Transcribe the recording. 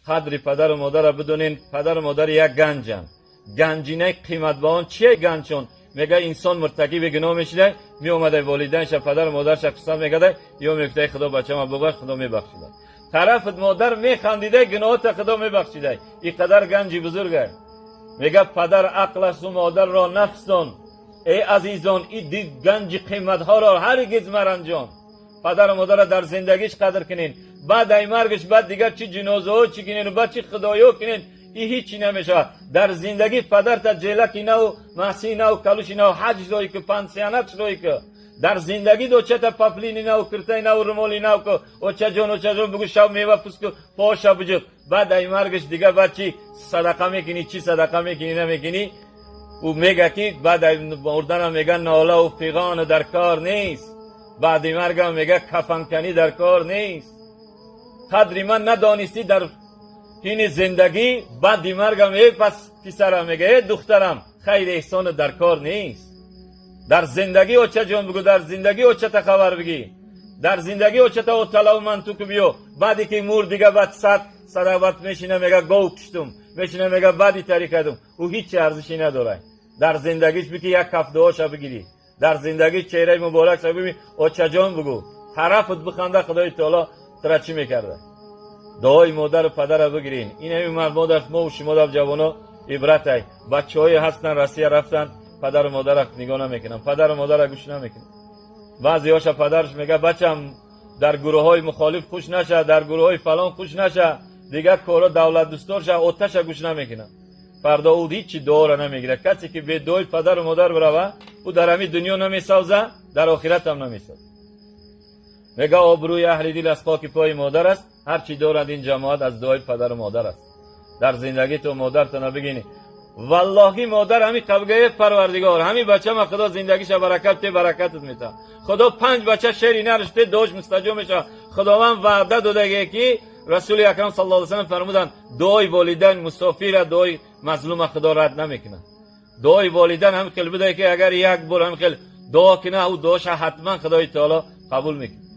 Қадри падару модарро бидонен. Падару модар як ганҷанд, ганҷинаи қиматбаҳон. Чие ганҷон? Мега, инсон муртакиби гуноҳ мешида, меомада, волидайнша, падару модарша қисам мекарда ё мегуфта: «Худо, бачама бубахш», Худо мебахшида. Тарафат модар механдида, гуноҳота Худо мебахшида. Ин қадар ганҷи бузурга. Мега, падар ақл асту модарро нафсон. Эй азизон, ин ганҷи қиматҳоро ҳаргиз маранҷон. Падару модарро дар зиндагиш қадр кунен. Баъд ай маргаш, баъд дигар чӣ ҷинозаҳо чӣ кунен, баъд чӣ худоё кунен, и ҳичи намешавад. Дар зиндагӣ падарта ҷелаки наву, маҳси наву, калуши нав, ҳаҷ рой ку, пансионат рой ку. Дар зиндагӣ дочата паплини нав, киртаи нав, румоли нав ку, очаҷон, очаҷон бугу, шав мева пус ку, поша буҷуқ. Баъд ай маргаш дига баъд чӣ садақа мекунӣ, чӣ садақа мекунӣ, намекунӣ. Ӯ мега, ки баъд ай мурданам, мега, нолаву фиғону дар кор нест. Баъди маргам, мега, кафанканӣ дар кор нест. Қадри ман надонистӣ дар ҳини зиндагӣ, баъди маргам, э пас писарам, мега, э духтарам, хайри эҳсону дар кор нест. Дар зиндагӣ очаҷон бугӯ, дар зиндагӣ очата хабар бигӣ, дар зиндагӣ очата оталаву мантуку биё. Баъде ки мурд, дига баъд сад садават мешина, мега, гов куштум, мешина, мега, баъди тари кардум, ӯ ҳичи арзише надорад. Дар зиндагиш бики, як каф дуоша бигирӣ, дар зиндагиш чеҳраи муборакша бибин, очаҷон бугӯ, тарафат биханда, Худои таоло тура чӣ мекарда. Дуои модару падара бигирин. Ин ҳами модар мову шумо дар ҷавоно ибратай. Бачаҳое ҳастанд, Россия рафтанд, падару модара нигоҳ намекунанд, падару модара гӯш намекунанд. Баъзеҳоша падараш мега: «Бачам, дар гурӯҳҳои мухолиф хуш наша, дар гурӯҳҳои фалон хуш наша, дигар корро давлатдӯстор ша», оташа гӯш намекунад. Фардо ӯ ҳичи дуоро намегирад. Касе ки бе дуои падару модар бирава, ӯ дар ҳамин дунё намесавза, дар охиратам намесавза. Мега, обрӯи аҳли дил аз хоки пои модар аст. Ҳар чӣ дорад ин ҷамоат, аз дуои падару модар аст. Дар зиндагӣ ту модартона бигинӣ, валлоҳи, модар ҳами қабгаи Парвардигор, ҳами бачама Худо зиндагиша баракат те, баракатат мета. Худо панҷ бача шери нарш те, дуош мустаҷоб мешавад. Худованд ваъда додагие, ки Расули Акрам саллаллоҳу алайҳи васаллам фармуданд: дуои волидайн мусофира, дуои мазлума Худо рад намекунад. Дуои волидайн ҳам хел буда, ки агар як бор ҳам хел дуо куна, ӯ дуоша ҳатман Худои таоло қабул мекунад.